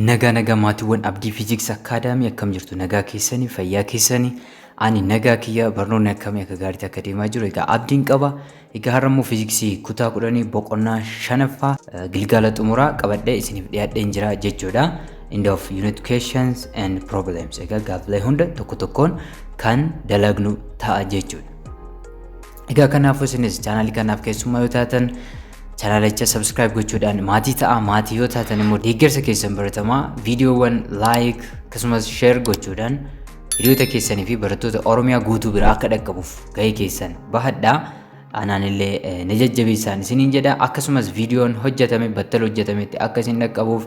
Nagaa nagaa, maatiiwwan Abdii Fiiziks Akaadaamii, akkam jirtu? Nagaa keessanii? Fayyaa keessanii? Ani nagaa kiyya. Barnoonni akkamii akka gaariitti akka deemaa jiru egaa abdiin qaba. Egaa har'a immoo fiiziksii kutaa 10 boqonnaa shanaffaa gilgaala xumuraa qabadhee isiniif dhiyaadheen jira jechuudha. End of unit questions and problems. Egaa gaaffilee hunda tokko tokkoon kan dalagnu ta'a jechuudha. Egaa kanaafuu isinis chaanaalii kanaaf keessummaa yoo taatan, chaanaalicha subscribe gochuudhaan maatii ta'a. Maatii yoo taatan immoo deeggarsa keessan baratamaa viidiyoowwan like akkasumas share gochuudhaan hiriyoota keessanii fi barattoota Oromiyaa guutuu bira akka dhaqqabuuf gahee keessan bahadhaa. Anaan illee na jajjabeessaan isiniin jedha. Akkasumas viidiyoon hojjetame battala hojjetametti akka isin dhaqqabuuf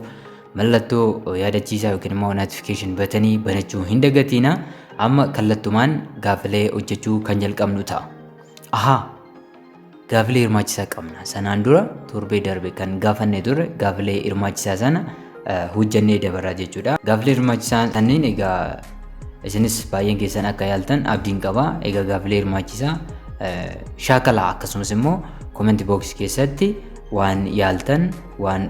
mallattoo yaadachiisaa yookiin immoo notification buttonii banachuu hin dagatiina. Amma kallattumaan gaafilee hojjechuu kan jalqabnu ta'a. Ahaa, gaafilee hirmaachisaa qabna. Sanaan dura torbee darbe kan gaafanne turre gaafilee hirmaachisaa sana hojjannee dabarraa jechuudha. Gaafilee hirmaachisaa kanneen egaa isinis baay'een keessan akka yaaltan abdiin qaba. Egaa gaafilee hirmaachisaa shaakalaa, akkasumas immoo comment box keessatti waan yaaltan, waan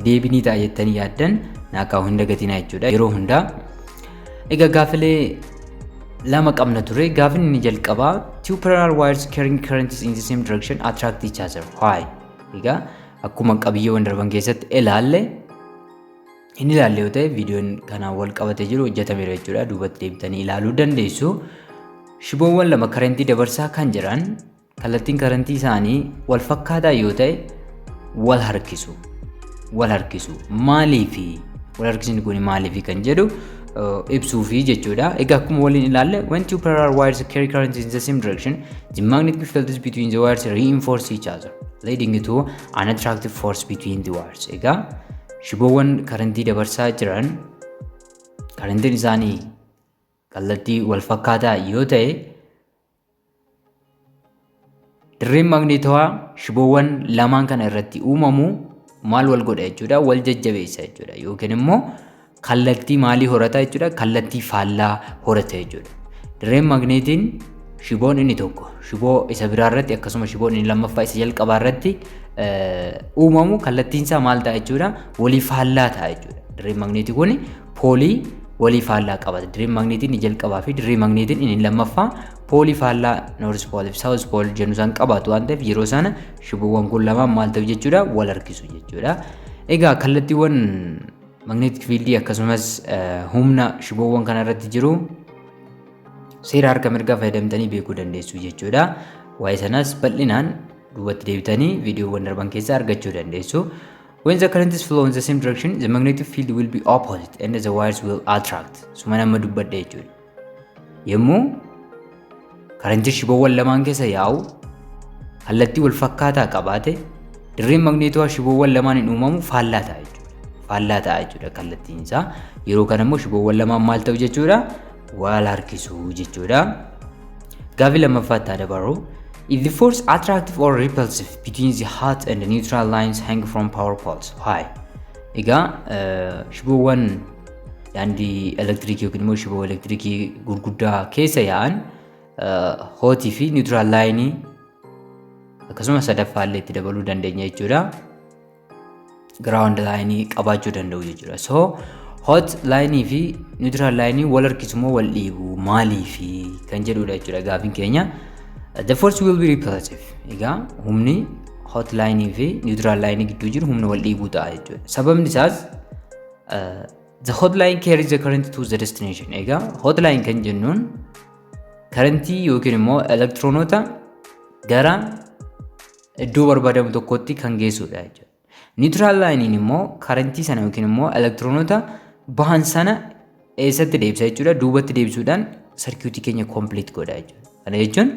deebinii ta'a jettanii yaaddan naa kaa'uu hin dagatinaa jechuudha. Yeroo hundaa egaa gaafilee lama qabna ture. Gaafin inni jalqabaa, "Two parallel wires carrying currents in the same direction attract each other. Why?" Egaa akkuma qabiyyeewwan darban keessatti ilaalle, hin ilaalle yoo ta'e viidiyoon kanaan wal qabatee jiru hojjetameera jechuudha. Duubatti deebitanii ilaaluu dandeessu. Shiboowwan lama karentii dabarsaa kan jiran kallattiin karentii isaanii wal fakkaataa yoo ta'e wal harkisu. Wal harkisu. Maaliifi? Wal harkisni kun maaliifi kan jedhu ibsuufi jechuudha. Egaa akkuma waliin ilaalle, when two parallel wires carry current in the same direction, the magnetic fields between the wires reinforce each other, leading to an attractive force between the wires. Egaa shiboowwan karantii dabarsaa jiran karantiin isaanii kallattii wal fakkaataa yoo ta'e, dirreen maagneetawaa shiboowwan lamaan kana irratti uumamu maal wal godha jechuudha? Wal jajjabeessa jechuudha, yookiin immoo kallattii maalii horata jechuudha? Kallattii faallaa horata jechuudha. Dirreen maagneetiin shiboon inni tokko shiboo isa biraa irratti, akkasuma shiboon inni lammaffaa isa jalqabaa irratti uumamu kallattiin isaa maal ta'a jechuudha? Walii faallaa ta'a jechuudha. Dirreen maagneetii kun poolii walii faallaa qabata. Dirreen maagneetiin inni jalqabaa fi dirreen maagneetiin inni lammaffaa poolii faallaa north pole fi south pole jennu isaan qabaatu waan ta'eef, yeroo sana shiboowwan kun lamaan maal ta'u jechuudha? Wal harkisu jechuudha. Egaa kallattiiwwan magnetic fieldii akkasumas humna shiboowwan kana irratti jiru seera harka mirgaa fayyadamtanii beekuu dandeessu jechuudha. Waa'ee sanaas bal'inaan duubatti deebitanii viidiyoowwan darban keessaa argachuu dandeessu. When the current is flow in the same direction, the magnetic field will be opposite and the wires will attract. Suma nama dubbadhe jechuudha. Yommuu karantii shiboowwan lamaan keessa yaa'u kallattii wal fakkaataa qabaate, dirreen magneetawaa shiboowwan lamaan hin uumamu faallaa ta'a jechuudha. Faallaa ta'a jechuudha kallattiin isaa. Yeroo kana immoo shiboowwan lamaan maal ta'u jechuudha? Wal harkisu jechuudha. Gaaffii lammaffaatti haa dabarru. Is the force attractive or repulsive between the hot and the neutral lines hang from power poles? Why? Egaa shiboowwan daandii elektirikii yookiin immoo shiboo elektirikii gurguddaa keessa yaa'an hotii fi neutral lineii, akkasuma sadaffaallee itti dabaluu dandeenya jechuudha. Ground lineii qabaachuu danda'u jechuudha. So hot lineii fi neutral lineii wal harkisu moo wal dhiibu, maaliifi kan jedhudha jechuudha gaafiin keenya. The force will be repulsive. Egaa humni hot line fi neutral line gidduu jiru humna wal dhiibuu ta'a jechuudha. Sababni isaas the hot line carries the current to the destination. Egaa hot line kan jennuun karantii yookiin immoo elektiroonota gara iddoo barbaadamu tokkotti kan geessudha jechuudha. Neutral line immoo karantii sana yookiin immoo elektiroonota bahan sana eessatti deebisa jechuudha? Duubatti deebisuudhaan sarkiitii keenya complete godha jechuudha. Kana jechuun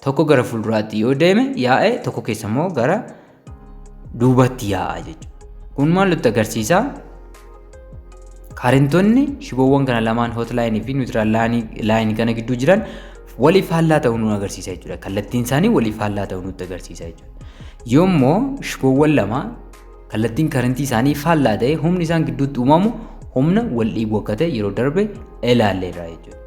tokko gara fuulduraatti yoo deeme yaa'e, tokko keessa immoo gara duubatti yaa'a jechuudha. Kun maal nutti agarsiisa? Kaarentonni shiboowwan kana lamaan, hot lineii fi neutral lineii kana gidduu jiran walii faallaa ta'uu nu agarsiisa jechuudha. Kallattiin isaanii walii faallaa ta'uu nutti agarsiisa jechuudha. Yoommoo shiboowwan lama kallattiin karentii isaanii faallaa ta'e, humni isaan gidduutti uumamu humna wal dhiibuu akka ta'e yeroo darbe ilaalleerra jechuudha.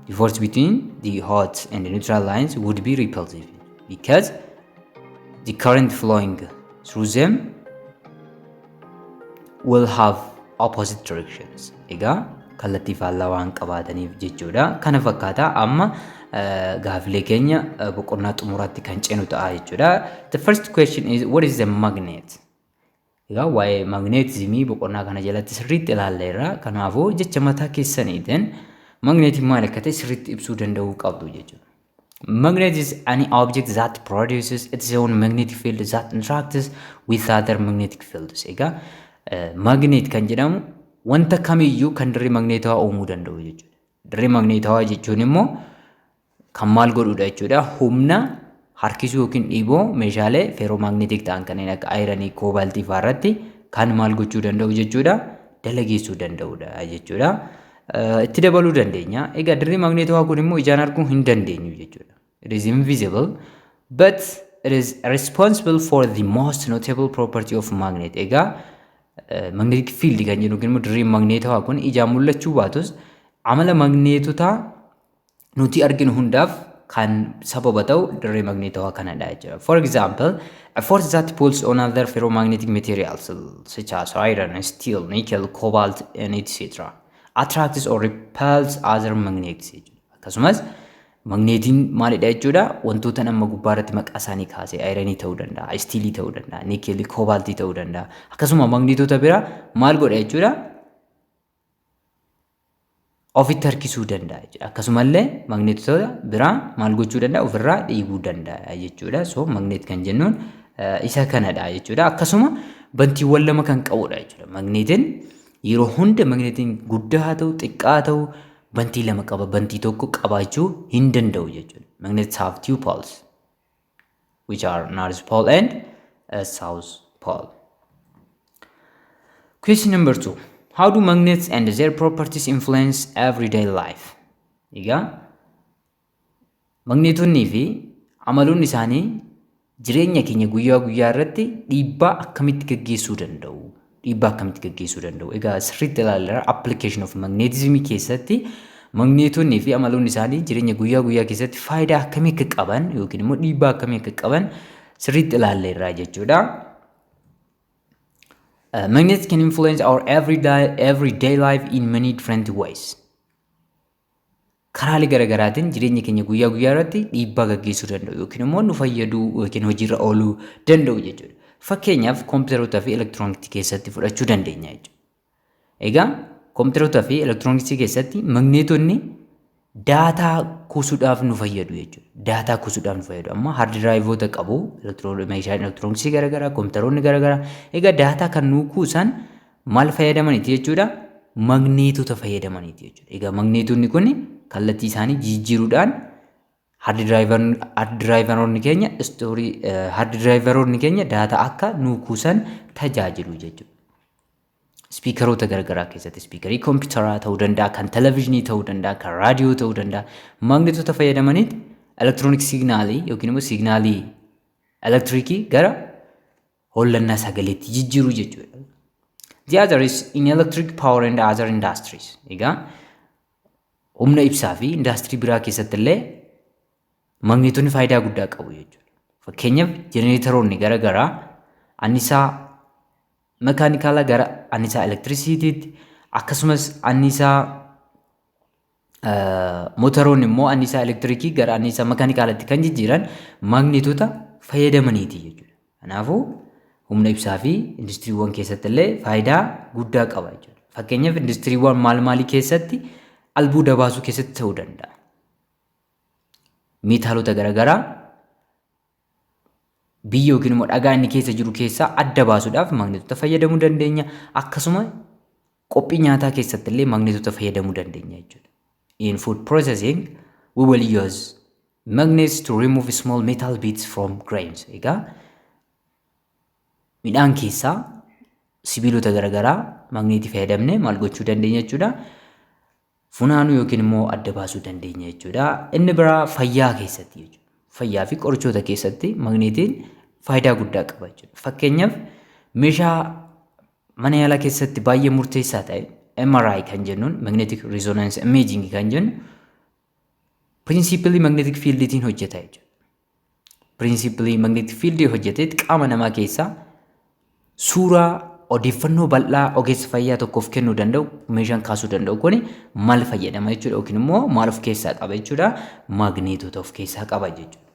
The force between the hot and the neutral lines would be repulsive because the current flowing through them will have opposite directions. Egaa kallattii faallaa waan qabaataniif jechuudha. Kana fakkaata. Amma gaafilee keenya boqonnaa xumuraatti kan ceenu ta'a jechuudha. The first question is, what is a magnet? Egaa waa'ee magneetizimii boqonnaa kana jalatti sirriitti ilaalleerra. Kanaafuu jecha mataa keessaniitiin magneetiin maal akka ta'e sirriitti ibsuu danda'uu qabdu jechuudha. Magnet is any object that produces its own magnetic field that interacts with other magnetic fields. Egaa magnet kan jedhamu wanta kamiyyuu kan dirree magneetawaa uumuu danda'u jechuudha. Dirree magneetawaa jechuun immoo kan maal godhudha jechuudha? Humna harkisuu yookiin dhiiboo meeshaalee ferromagnetic ta'an kanneen akka ironii, koobaltii fa'aa irratti kan maal gochuu danda'u jechuudha? Dalageessuu danda'udha jechuudha. Itti dabaluu dandeenya. Egaa dirree magneetawaa kun immoo ijaan arguu hin dandeenyu jechuudha. It is invisible, but it is responsible for the most notable property of magnet. Egaa magnetic field kan jennu yookiin immoo dirreen magneetawaa kun ijaan mul'achuu baatus, amala magneetotaa nuti arginu hundaaf kan sababa ta'u dirree magneetawaa kanadha jechuudha. For example, a force that pulls on other ferromagnetic materials such as iron, steel, nickel, cobalt and etc. attracts or repels other magnets jechuudha. Akkasumas magneetiin maalidha jechuudha? Wantoota amma gubbaa irratti maqaa isaanii kaasee, ironii ta'uu danda'a, steelii ta'uu danda'a, nickelii, koobaltii ta'uu danda'a. Akkasuma magneetota biraa maal godha jechuudha? Ofitti harkisuu danda'a jechuudha. Akkasumallee magneetota biraa maal gochuu danda'a? Ofirraa dhiibuu danda'a jechuudha. So magnet kan jennuun isa kanadha jechuudha. Akkasuma bantiiwwan lama kan qabudha jechuudha. Magneetiin yeroo hunda, magneetiin guddaa haa ta'u, xiqqaa haa ta'u, bantii lama qaba. Bantii tokko qabaachuu hin danda'u jechuudha. Magnets have two poles, which are north pole and south pole. Question number two. How do magnets and their properties influence everyday life? Egaa magneetonnii fi amaloonni isaanii jireenya keenya guyyaa guyyaa irratti dhiibbaa akkamitti gaggeessuu danda'u? Dhiibbaa akkamitti gaggeessuu danda'u? Egaa sirriitti ilaalleera, application of magnetism keessatti magneetonnii fi amaloonni isaanii jireenya guyyaa guyyaa keessatti faayidaa akkamii akka qaban yookiin immoo dhiibbaa akkamii akka qaban sirriitti ilaalleerra jechuudha. Magnets can influence our everyday life in many different ways. Karaalee garaagaraatiin jireenya keenya guyyaa guyyaa irratti dhiibbaa gaggeessuu danda'u yookiin immoo nu fayyaduu yookiin hojiirra ooluu danda'u jechuudha. Fakkeenyaaf, kompiitaroota fi elektirooniksii keessatti fudhachuu dandeenya jechuudha. Egaa kompiitaroota fi elektirooniksii keessatti magneetonni daataa kuusuudhaaf nu fayyadu jechuudha. Daataa kuusuudhaaf nu fayyadu. Amma hard driveoota qabu meeshaan elektirooniksii garaagaraa, kompiitaroonni garaagaraa. Egaa daataa kan nuu kuusan maal fayyadamaniiti jechuudha? Magneetota fayyadamaniiti jechuudha. Egaa magneetonni kun kallattii isaanii jijjiiruudhaan hard driveroonni keenya store, hard driveroonni keenya daataa akka nuu kuusan tajaajilu jechuudha. Speakeroota garaagaraa keessatti, speakerii kompiitaraa ta'uu danda'a, kan televezyiinii ta'uu danda'a, kan raadiyoo ta'uu danda'a. Magneetota fayyadamaniit electronic signalii yookiin immoo signalii elektirikii gara hollannaa sagaleetti jijjiiruu jechuudha. The other is in electric power and other industries. Egaa humna ibsaa fi indaastirii biraa keessatti illee magneetonni faayidaa guddaa qabu jechuudha. Fakkeenyaaf, jenereetaroonni garaagaraa annisaa mekaanikaalaa gara annisaa elektirisiitiitti, akkasumas annisaa mootoroonni immoo annisaa elektirikii gara annisaa mekaanikaalaatti kan jijjiiran magneetota fayyadamaniiti jechuudha. Kanaafuu humna ibsaa fi industiriiwwan keessatti illee faayidaa guddaa qaba jechuudha. Fakkeenyaaf, industiriiwwan maal maalii keessatti, albuuda baasuu keessatti ta'uu danda'a. Meetaalota garaagaraa biyya yookiin immoo dhagaa inni keessa jiru keessaa adda baasuudhaaf magneetota fayyadamuu dandeenya. Akkasuma qophii nyaataa keessatti illee magneetota fayyadamuu dandeenya jechuudha. In food processing, we will use magnets to remove small metal bits from grains. Egaa midhaan keessaa sibiilota garaagaraa magneetii fayyadamnee maal gochuu dandeenya jechuudha? Funaanuu yookiin immoo adda baasuu dandeenya jechuudha. Inni biraa fayyaa keessatti jechuudha. Fayyaa fi qorichoota keessatti magneetiin faayidaa guddaa qaba jechuudha. Fakkeenyaaf, meeshaa mana yaalaa keessatti baay'ee murteessaa ta'e MRI kan jennuun, magnetic resonance imaging kan jennu, principally magnetic fieldiitiin hojjeta jechuudha. Principally magnetic fieldii hojjetee qaama namaa keessaa suuraa Odeeffannoo bal'aa ogeessa fayyaa tokkoof kennuu danda'u meeshaan kaasuu danda'u kuni maal fayyadama jechuudha yookiin immoo maal of keessaa qaba jechuudha? Magneetota of keessaa qaba jechuudha.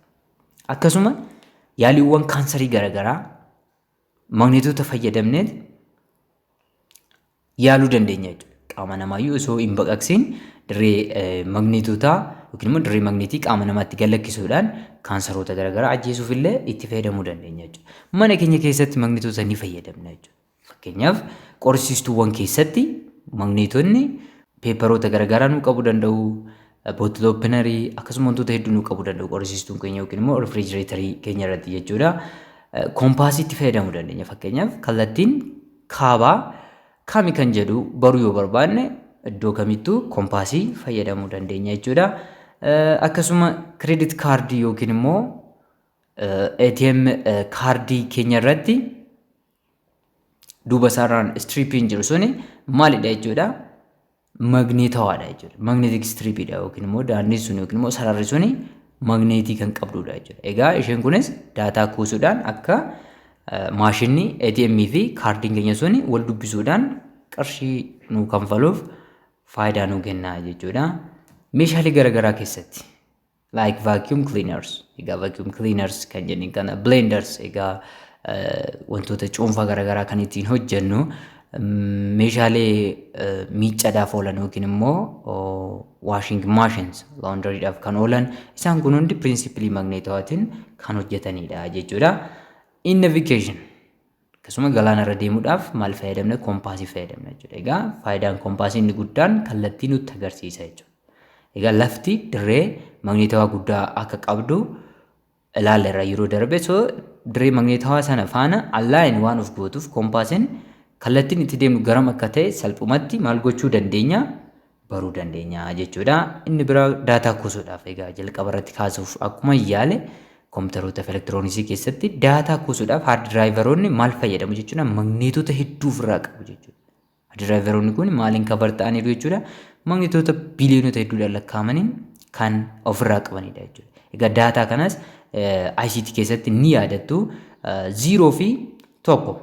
Akkasuma yaaliiwwan kaansarii garaagaraa magneetota fayyadamneet yaaluu dandeenya jechuudha. Qaama namaayyuu osoo hin baqaqsiin dirree magneetotaa yookiin immoo dirree magneetii qaama namaatti gad-lakkisuudhaan kaansaroota garaagaraa ajjeesuuf illee itti fayyadamuu dandeenya jechuudha. Mana keenya keessatti magneetota ni fayyadamna jechuudha. Fakkeenyaaf, qorrisiistuuwwan keessatti magneetonni paperoota garaagaraa nuu qabuu danda'u, bottle openerii akkasuma wantoota hedduu nuu qabuu danda'u qorrisiistuun keenya yookiin immoo refrigeratorii keenya irratti jechuudha. Koompaasiitti fayyadamuu dandeenya. Fakkeenyaaf, kallattiin kaabaa kami kan jedhu baruu yoo barbaanne iddoo kamittuu koompaasii fayyadamuu dandeenya jechuudha. Akkasuma credit cardii yookiin immoo ATM cardii keenya irratti duuba isaarraan stripiin jiru suni maalidha jechuudha? Magneetawaadha jechuudha. Magnetic stripiidha yookiin immoo daandiin sun yookiin immoo sararri suni magneetii kan qabdudha jechuudha. Egaa isheen kunis daataa kuusuudhaan akka maashinni ATM fi kaardiin keenya suni wal dubbisuudhaan qarshii nuu kanfaluuf faayidaa nuu kenna jechuudha. Meeshaalee garaagaraa keessatti like vacuum cleaners, egaa vacuum cleaners kan jenni kana, blenders, egaa wantoota cuunfaa garaagaraa kan ittiin hojjennu, meeshaalee miiccadaaf oolan yookiin immoo washing machines, laundryidhaaf kan oolan, isaan kun hundi principlii magneetawaatiin kan hojjetanidha jechuudha. In navigation, akkasuma galaana irra deemuudhaaf maal fayyadamna? Koompaasii fayyadamna jechuudha. Egaa faayidaan koompaasii inni guddaan kallattii nutti agarsiisa jechuudha. Egaa lafti dirree magneetawaa guddaa akka qabdu ilaalleerra yeroo darbe. So dirree magneetawaa sana faana align waan of gootuuf koompaasiin kallattiin itti deemnu garam akka ta'e salphumatti maal gochuu dandeenya? Baruu dandeenya jechuudha. Inni biraa daataa kuusuudhaaf. Egaa jalqaba irratti kaasuuf akkuma yaale, kompiitaroota fi elektirooniksii keessatti daataa kuusuudhaaf hard driveroonni maal fayyadamu jechuudha? Magneetota hedduu ofirraa qabu jechuudha. Hard driveroonni kun maaliin cover ta'aniiru jechuudha? Magneetota biliyoonota hedduudhaan lakkaa'amaniin kan ofirraa qabanidha jechuudha. Egaa daataa kanas ICT keessatti ni yaadattu, zero fi tokko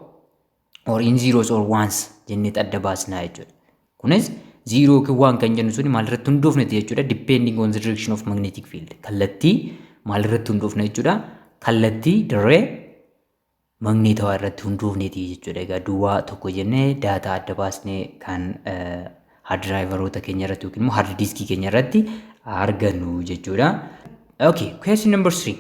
or in zeros or ones jennee adda baasnaa jechuudha. Kunis zero yookiin one kan jennu suni maalirratti hundoofneti jechuudha? Depending on the direction of magnetic field. Kallattii maalirratti hundoofne jechuudha? Kallattii dirree magneetawaa irratti hundoofneeti jechuudha. Egaa duwwaa tokko jennee daataa adda baasnee kan hard driveroota keenya irratti yookiin immoo hard diskii keenya irratti argannu jechuudha. Okay, question number 3.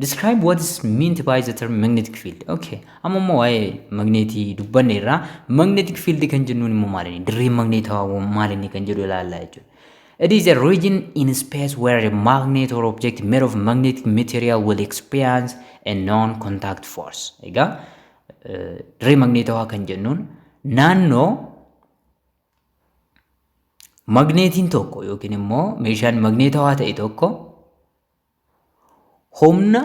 Describe what is meant by the term magnetic field. Okay, amma immoo waa'ee magneetii dubbanne irraa magnetic field kan jennuun immoo maali? Dirreen magneetawaa maali kan jedhu ilaallaa jechuudha. It is a region in space where a magnet or object made of magnetic material will experience a non-contact force. Egaa dirree magneetawaa kan jennuun naannoo magneetiin tokko yookiin immoo meeshaan magneetawaa ta'e tokko humna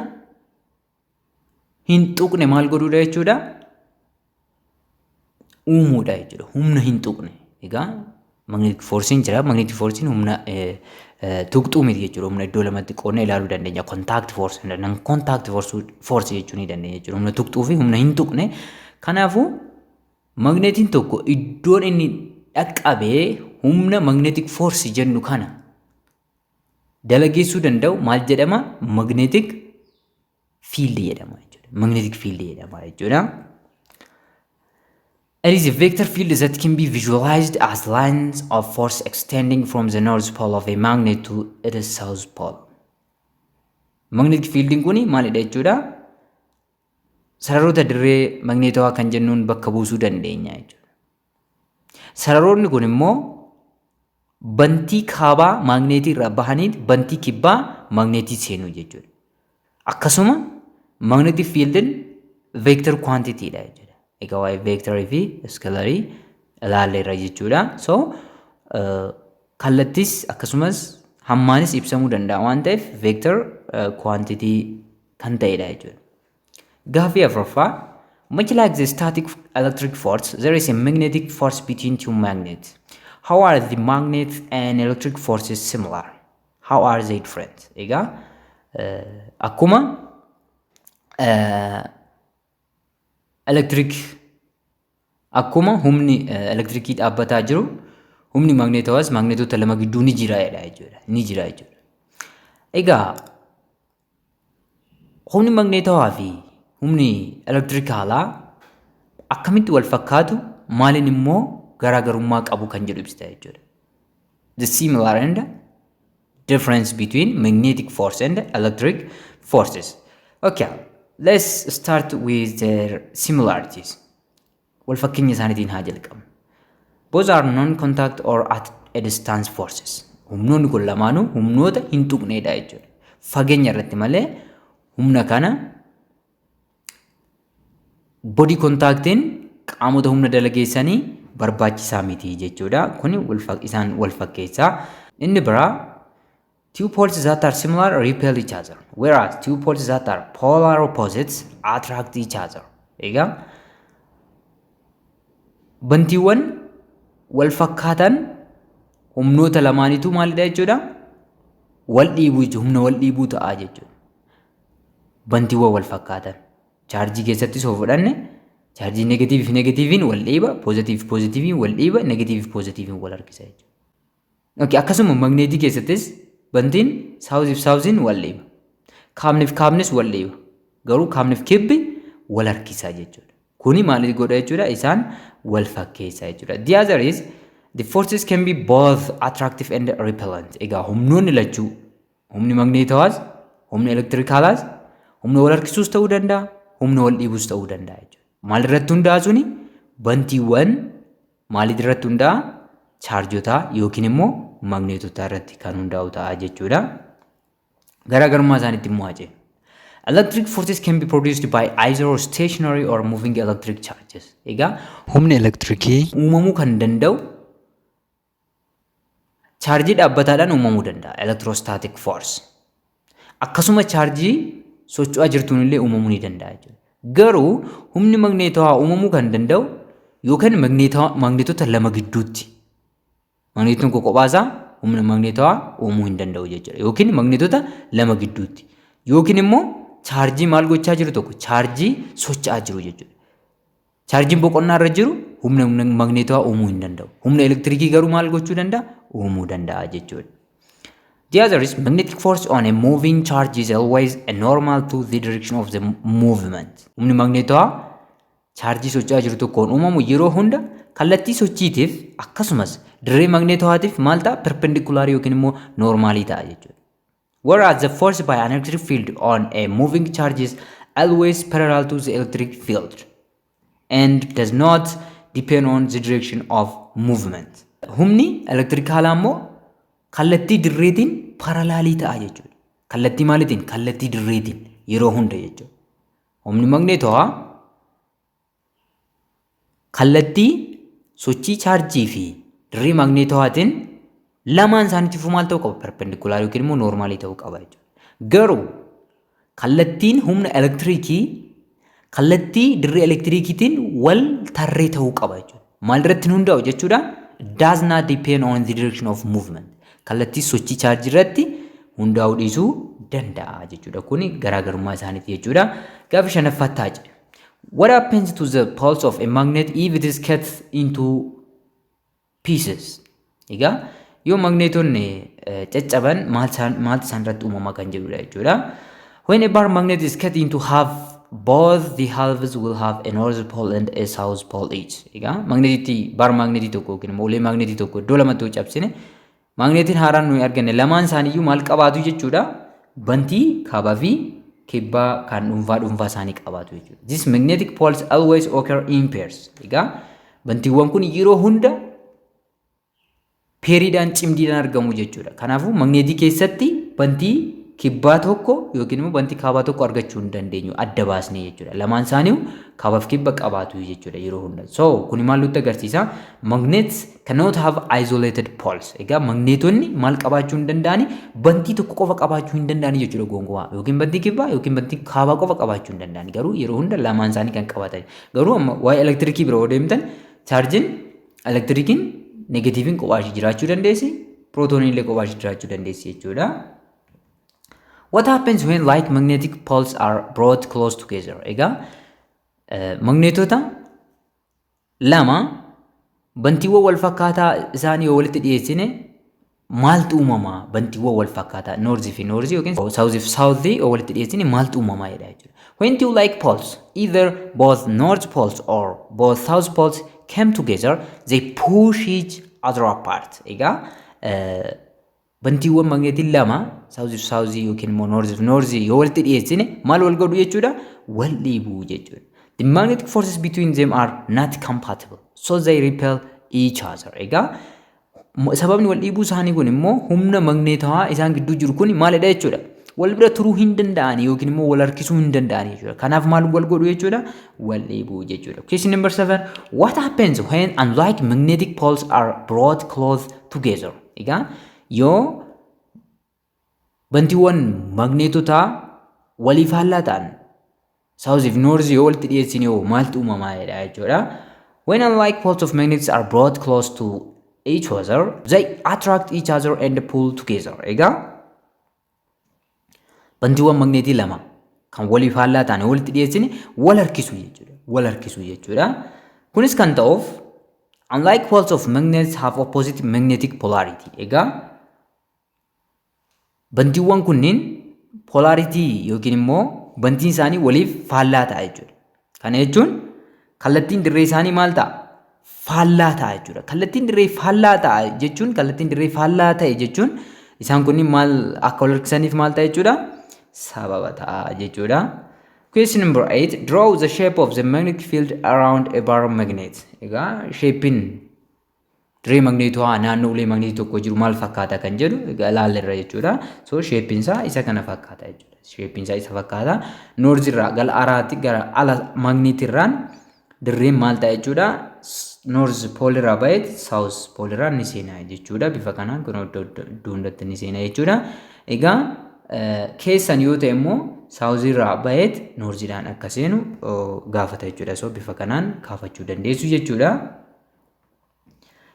hin tuqne maal godhuudha jechuudha? Uumuudha jechuudha. Humna hin tuqne. Egaa magnetic forceiin jira. Magnetic forceiin humna tuqxuu miti jechuudha. Humna iddoo lamatti qoodnee ilaaluu dandeenya. Contact force, non contact force jechuu ni dandeenya jechuudha. Humna tuqxuu fi humna hin tuqne. Kanaafuu magneetiin tokko iddoon inni dhaqqabee humna magnetic force jennu kana dalageessuu danda'u maal jedhama? Magnetic field jedhama jechuudha. Magnetic field jedhama jechuudha. It is a vector field that can be visualized as lines of force extending from the north pole of a magnet to its south pole. Magnetic fieldiin kun maalidha jechuudha? Sararoota dirree magneetawaa kan jennuun bakka buusuu dandeenya jechuudha. Sararoonni kun immoo bantii kaabaa maagneetii irraa bahanii bantii kibbaa maagneetii seenuu jechuudha. Akkasuma magnetic fieldiin vector quantitydha jechuudha. Egaa waa'ee vectorii fi scalarii ilaalleerra jechuudha. So kallattis akkasumas hammaanis ibsamuu danda'a waan ta'eef vector quantity kan ta'edha jechuudha. Gaaffii afuraffaa. Much like the static electric force, there is a magnetic force between two magnets. How are the magnet and electric forces similar? How are they different? Egaa akkuma electric Akkuma humni elektirikii dhaabbataa jiru, humni magneetawaas magneetota lama gidduu ni jira jechuudha. Ni jira jechuudha. Egaa humni magneetawaa fi humni elektirikaalaa akkamitti wal fakkaatu, maaliin immoo garaagarummaa qabu kan jedhu ibsita jechuudha. The similar and difference between magnetic force and electric forces. Okay, let's start with their similarities. Wal fakkeenya isaaniitiin haa jalqabnu. Both are non-contact or at a distance forces. Humnoonni kun lamaanuu humnoota hin tuqneedha jechuudha. Fageenya irratti malee humna kana body contactiin qaamota humna dalageessanii barbaachisaa miti jechuudha. Kuni isaan wal fakkeessaa. Inni biraa, two poles that are similar repel each other, whereas two poles that are polar opposites attract each other. Egaa bantiiwwan wal fakkaatan humnoota lamaaniitu maalidha jechuudha? Wal dhiibuu jechuudha. Humna wal dhiibuu ta'a jechuudha. Bantiiwwan wal fakkaatan. Chaarjii keessattis yoo fudhanne, chaarjii negatiivii fi negatiiviin wal dhiiba, poozitiivii fi poozitiiviin wal dhiiba, negatiivii fi poozitiiviin wal harkisa jechuudha. Okay, akkasuma magneetii keessattis bantiin southii fi southiin wal dhiiba. Kaabni fi kaabnis wal dhiiba. Garuu kaabni fi kibbi wal harkisa jechuudha. Kuni maal godha jechuudha? Isaan wal fakkeessa jechuudha. The other is the forces can be both attractive and repellent. Egaa humnoonni lachuu, humni magneetawaas humni elektirikaalaas, humna wal harkisuus ta'uu danda'a, humna wal dhiibuus ta'uu danda'a jechuudha. Maal irratti hundaa'a suni? Bantiiwwan maaliif irratti hundaa'a? Chaarjotaa yookiin immoo magneetotaa irratti kan hundaa'u ta'a jechuudha. Garaagarummaa isaaniitti immoo haa ceenu. Electric forces can be produced by either stationary or moving electric charges. Egaa humni elektirikii uumamuu kan danda'u chaarjii dhaabbataadhaan uumamuu danda'a. Electrostatic force. Akkasuma chaarjii socho'aa jirtuun illee uumamuu ni danda'a jechuudha. Garuu humni magneetawaa uumamuu kan danda'u yookaan magneetota lama gidduutti. Magneetonni tokko kophaasaa humna magneetawaa uumuu hin danda'u jechuudha. Yookiin magneetota lama gidduutti. Yookiin immoo chaarjii maal gochaa jiru tokko, chaarjii socho'aa jiru jechuudha. Chaarjiin boqonnaa irra jiru humna magneetawaa uumuu hin danda'u. Humna elektirikii garuu maal gochuu danda'a? Uumuu danda'a jechuudha. The other is magnetic force on a moving charge is always a normal to the direction of the movement. Humni magneetawaa chaarjii socho'aa jiru tokkoon uumamu yeroo hunda kallattii sochiitiif akkasumas dirree magneetawaatiif maal ta'a? Perpendikulaarii yookiin immoo noormaalii ta'a jechuudha. Whereas the force by an electric field on a moving charge is always parallel to the electric field and does not depend on the direction of movement. Humni elektirikaalaa immoo kallattii dirreetiin paralaalii ta'a jechuudha. Kallattii maaliitiin? Kallattii dirreetiin yeroo hunda jechuudha. Humni magneetawaa kallattii sochii chaarjii fi dirree magneetawaatiin lamaan isaaniitiifuu maal ta'uu qaba? Perpendikulaar yookiin immoo noormaalii ta'uu qaba jechuudha. Garuu kallattiin humna elektiriikii kallattii dirree elektiriikiitiin wal tarree ta'uu qaba jechuudha. Maal irratti hundaa'u jechuudha? Does not depend on the direction of movement. Kallattii sochii chaarjii irratti hundaa'uu dhiisuu danda'a jechuudha. Kuni garaagarummaa isaaniiti jechuudha. Gaafa shanaffaatti haa ceenu. What happens to the poles of a magnet if it is cut into pieces? Egaa yoo magneetonni caccaban maaltu isaan irratti uumama kan jedhudha jechuudha. When a bar magnet is cut into half, both the halves will have a north pole and a south pole each. Egaa magneetii bar magneetii tokko yookiin immoo ulee magneetii tokko iddoo lamatti yoo cabsine, magneetiin haaraan nuyi arganne lamaan isaaniiyyuu maal qabaatu jechuudha? Bantii kaabaa fi kibbaa kan dhuunfaa dhuunfaa isaanii qabaatu jechuudha. This magnetic poles always occur in pairs. Egaa bantiiwwan kun yeroo hunda peeriidhaan, cimdiidhaan argamu jechuudha. Kanaafuu magneetii keessatti bantii kibbaa tokko yookiin immoo bantii kaabaa tokko argachuu hin dandeenyu adda baasnee jechuudha. Lamaan isaanii kaabaaf kibba qabaatu jechuudha yeroo hunda. So kuni maal nutti agarsiisa? Magnets cannot have isolated poles. Egaa magneetonni maal qabaachuu hin danda'ani? Bantii tokko qofa qabaachuu hin danda'ani jechuudha gonkumaa. Yookiin bantii kibbaa yookiin bantii kaabaa qofa qabaachuu hin danda'ani. Garuu yeroo hunda lamaan isaanii kan qabaatan. Garuu amma waa'ee elektirikii bira yoo deemtan, chaarjiin elektirikiin negatiiviin kophaa ishee jiraachuu dandeessi. Pirootooniin illee kophaa ishee jiraachuu dandeessi jechuudha. What happens when like magnetic poles are brought close together? Egaa magneetota lama bantiiwwan wal fakkaataa isaanii yoo walitti dhiyeessine maaltu uumamaa? Bantiiwwan wal fakkaataa north fi north yookiin south fi south yoo walitti dhiyeessine maaltu uumamaa jedha jechuudha. When two like poles, either both north poles or both south poles, came together, they push each other apart. Egaa bantiiwwan magneetii lama, south fi south yookiin immoo north fi north yoo walitti dhiyeessine maal wal godhu jechuudha? Wal dhiibuu jechuudha. The magnetic forces between them are not compatible, so they repel each other. Egaa sababni wal dhiibuu isaanii kun immoo humna magneetawaa isaan gidduu jiru kun maalidha jechuudha? Wal bira turuu hin danda'ani yookiin immoo wal harkisuu hin danda'ani jechuudha. Kanaaf maal wal godhu jechuudha? Wal dhiibuu jechuudha. Question number 7. What happens when unlike magnetic poles are brought close together? Egaa yoo bantiiwwan magneetotaa walii faallaa ta'an, south fi north, yoo walitti dhiyeessine hoo maaltu uumamaa jedha jechuudha. When unlike poles of magnets are brought close to each other, they attract each other and pull together. Egaa bantiiwwan magneetii lama kan walii faallaa ta'an walitti dhiyeessine wal harkisu jechuudha. Wal harkisu jechuudha. Kunis kan ta'uuf unlike poles of magnets have opposite magnetic polarity. Egaa bantiiwwan kunniin polarity yookiin immoo bantiin isaanii waliif faallaa ta'a jechuudha. Kana jechuun kallattiin dirree isaanii maal ta'a? Faallaa ta'a jechuudha. Kallattiin dirree faallaa ta'a jechuun, kallattiin dirree faallaa ta'e jechuun isaan kunniin maal akka wal harkisaniif maal ta'a jechuudha? Sababa ta'a jechuudha. Question number 8. Draw the shape of the magnetic field around a bar magnet. Egaa shapein dirree magneetawaa naannoo ulee magneetii tokko jiru maal fakkaata kan jedhu egaa ilaalleerra jechuudha. So shapein isaa isa kana fakkaata jechuudha. Shapein isaa isa fakkaata. North irraa gara alaatti, gara ala magneetirraan dirreen maal ta'a jechuudha? North pole irraa ba'eet south pole irraa ni seena jechuudha. Bifa kanaan kun iddoo hundatti ni seena jechuudha. Egaa keessan yoo ta'e immoo south irraa ba'eet northiidhaan akka seenu gaafata jechuudha. So bifa kanaan kaafachuu dandeessu jechuudha.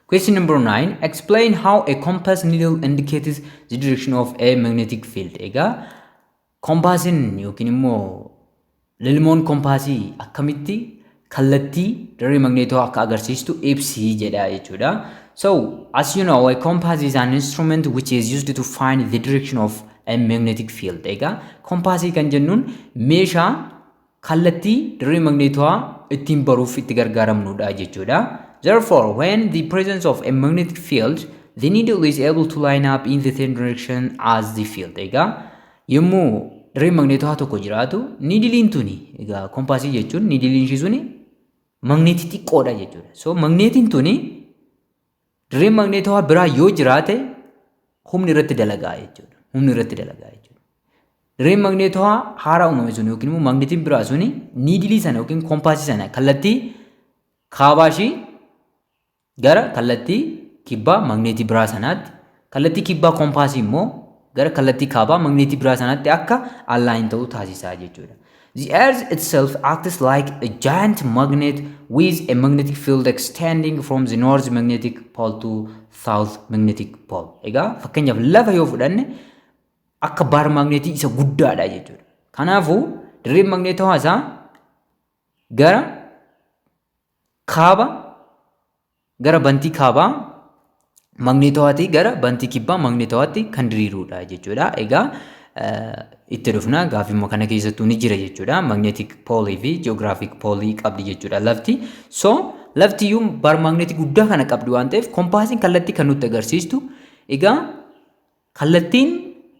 Question number 9. Explain how a compass needle indicates the direction of a magnetic field. Egaa kompaasiin yookiin immoo lilmoon kompaasii akkamitti kallattii dirree magneetoo akka agarsiistu ibsii jedha jechuudha. So, as you know, a compass is an instrument which is used to find the direction of a magnetic field. Egaa kompaasii kan jennuun meeshaa kallattii dirree magneetoo ittiin baruuf itti gargaaramnudha jechuudha. Therefore, when the presence of a magnetic field, the needle is able to line up in the same direction as the field. Egaa yommuu dirreen magneetawaa tokko jiraatu, needleiin tuni, egaa kompaasii jechuun needleiin ishii suni magneetii xiqqoodha jechuudha. So magneetiin tuni dirreen magneetawaa biraa yoo jiraate humni irratti dalagaa jechuudha. Humni irratti dalagaa jechuudha. Dirreen magneetawaa haaraa uumame sun yookiin immoo magneetiin biraa suni needle sana yookiin kompaasii sana kallattii kaabaa ishii gara kallattii kibbaa magneetii biraa sanaatti, kallattii kibbaa kompaasii immoo gara kallattii kaabaa magneetii biraa sanaatti akka align ta'u taasisaa jechuudha. The Earth itself acts like a giant magnet with a magnetic field extending from the north magnetic pole to south magnetic pole. Egaa fakkeenyaaf lafa yoo fudhanne akka bar magneetii isa guddaadha jechuudha. Kanaafuu dirreen magneetawaa isaa gara kaaba, gara bantii kaabaa magneetawaatii gara bantii kibbaa magneetawaatti kan diriirudha jechuudha. Egaa itti dhufna, gaafimmoo kana keessattuu ni jira jechuudha. Magnetic pole fi geographic pole qabdi jechuudha lafti. So lafti iyyuu bar magneetii guddaa kana qabdi waan ta'eef kompaasiin kallattii kan nutti agarsiistu, egaa kallattiin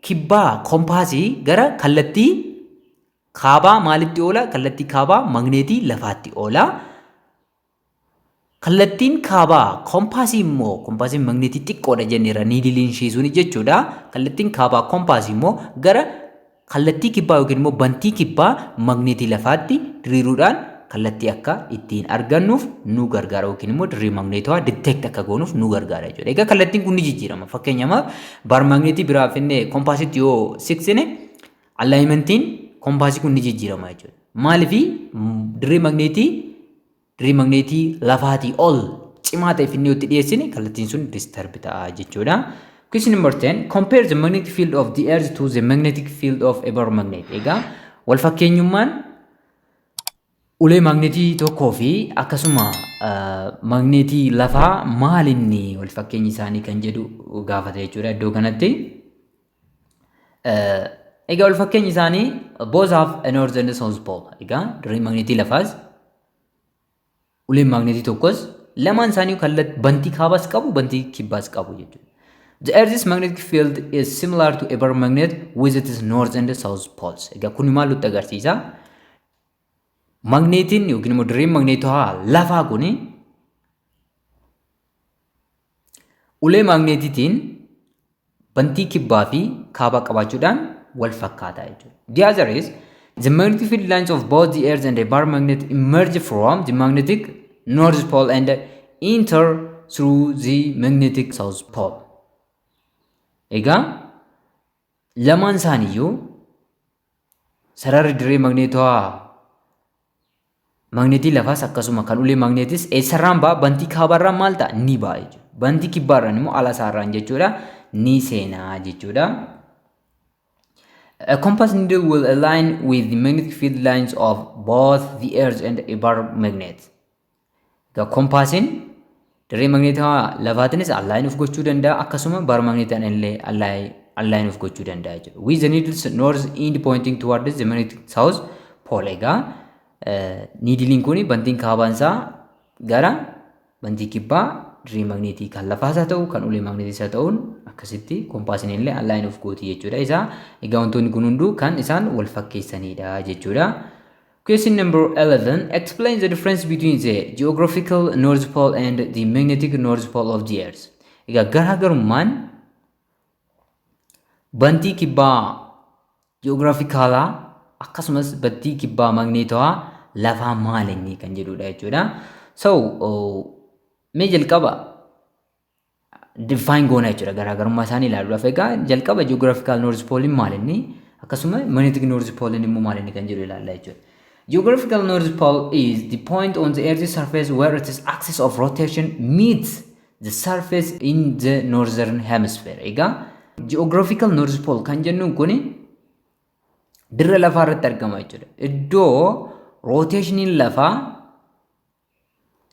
kibbaa kompaasii gara kallattii kaabaa maalitti oola? Kallattii kaabaa magneetii lafaatti oola. Kallattiin kaabaa kompaasii immoo, kompaasiin magneetii xiqqoodha jenneera, needleiin ishii suni jechuudha. Kallattiin kaabaa kompaasii immoo gara kallattii kibbaa yookiin immoo bantii kibbaa magneetii lafaatti diriiruudhaan kallattii akka ittiin argannuuf nu gargaara yookiin immoo dirree magneetawaa detect akka goonuuf nu gargaara jechuudha. Egaa kallattiin kun ni jijjiirama. Fakkeenyaaf bar magneetii biraa finnee kompaasitti yoo siqsine alignmentiin kompaasii kun ni jijjiirama jechuudha. Maaliif? Dirree magneetii lafaatii ol cimaa ta'e finnee itti dhiyeessine kallattiin sun disturb ta'a jechuudha. Question number 10. Compare the magnetic field of the Earth to the magnetic field of a bar magnet. Egaa wal fakkeenyummaan ulee magneetii tokkoo fi akkasuma magneetii lafaa maalinni wal fakkeenyi isaanii kan jedhu gaafata jechuudha iddoo kanatti. Egaa wal fakkeenyi isaanii, both have a north and south pole. Egaa dirreen magneetii lafaas uleen magneetii tokkos lamaan isaanii kallattii bantii kaabaas qabu, bantii kibbaas qabu jechuudha. The Earth's magnetic field is similar to a bar magnet with its north and south poles. Egaa kun maal nutti agarsiisa? Magneetiin yookiin immoo dirreen magneetawaa lafaa kuni ulee magneetiitiin bantii kibbaa fi kaabaa qabaachuudhaan wal fakkaata jechuudha. The other is the magnetic field lines of both the Earth and the bar magnet emerge from the magnetic north pole and enter through the magnetic south pole. Egaa lamaan isaaniiyyuu sararri dirree magneetawaa magneetii lafaas akkasuma kan ulee magneetis eessarraan ba'a? Bantii kaabaarraan maal ta'a? Ni ba'a jechuudha. Bantii kibbaarraan immoo ala isaarraan jechuudha, ni seenaa jechuudha. A compass needle will align with the magnetic field lines of both the Earth and a bar magnet. Egaa kompaasiin dirree magneetawaa lafaatinis align of gochuu danda'a, akkasuma bar magneetaan illee align of gochuu danda'a jechuudha. With the needle's north end pointing towards the magnetic south pole. Egaa needleiin kun bantiin kaabaan isaa gara bantii kibbaa dirree magneetii kan lafaas haa ta'u, kan ulee magneetiis haa ta'uun akkasitti kompaasiin illee align of gooti jechuudha. Isaa egaa wantoonni kun hunduu kan isaan wal fakkeessanidha jechuudha. Question number 11. Explain the difference between the geographical North Pole and the magnetic North Pole of the Earth. Egaa garaagarummaan bantii kibbaa ji'oogiraafikaalaa akkasumas bantii kibbaa magneetawaa lafaa maal inni kan jedhudha jechuudha. So mee jalqaba define goona jechuudha garaagarummaa isaanii ilaaluudhaaf. Egaa jalqaba geographical North Pole maal inni, akkasuma magnetic North Pole immoo maal inni kan jedhu ilaalla jechuudha. Geographical North Pole is the point on the Earth's surface where its axis of rotation meets the surface in the northern hemisphere. Egaa geographical North Pole kan jennuun kuni dirra lafaa irratti argama jechuudha. Iddoo rotationiin lafaa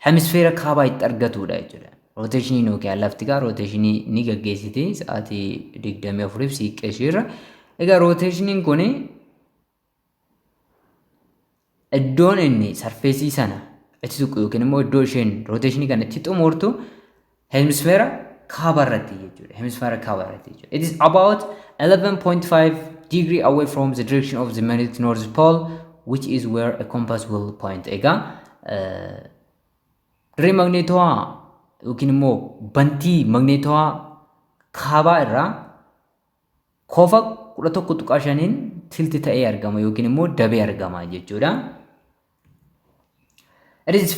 hemisfeera kaabaa itti argatudha jechuudha. Rotationiin yookiin lafti gaa rotationii ni gaggeessiti sa'aatii 24f siiqqee ishiirra. Egaa rotationiin kuni iddoon inni surfaceii sana itti tuqu yookiin immoo iddoo isheen rotationii kana itti xumurtu hemisfeera kaaba irratti jechuudha. Hemisfeera kaaba irratti jechuudha. It is about 11.5 degree away from the direction of the magnetic North Pole, which is where a compass will point. Egaa dirree magneetawaa yookiin immoo bantii magneetawaa kaabaa irraa kofa 11.5n tilt ta'ee argama yookiin immoo dabee argama jechuudha. It is